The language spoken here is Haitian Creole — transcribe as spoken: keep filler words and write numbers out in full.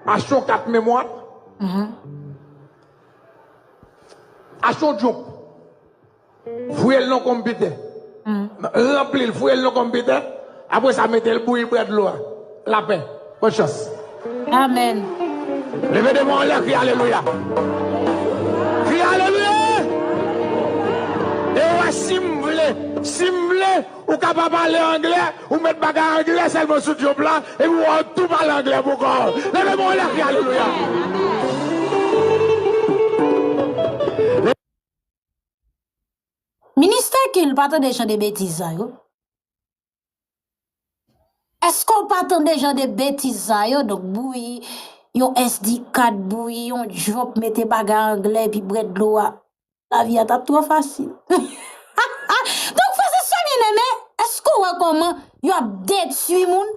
Achte yon kat memwa. Achte yon djoup. Fouye l nan konpitè. Ranpli l, fouye l nan konpitè. Apre sa, mete l bouyi, bwè dlo a. Lapè. Bòn chans. Amèn. Leve de men w anlè, kri alelouya. Kri alelouya. E w wè, si m vle, si m vle, ou ka pa pale anglè, ou met bagay anglè sèlman sou djoup la, epi w wè w tou pale anglè pou kò w. Leve men w anlè, kri alelouya. Ministè Kil pa tande jan de betiz sa yo. Èske w pa tande jan de betiz sa yo? Donk, bouyi yon S D card, bouyi yon djòp, mete bagay anglè, epi bwè dlo a. Lavi a t ap twò fasil. Donk, frè e sè byeneme, èske w wè kòman yo ap detwi moun?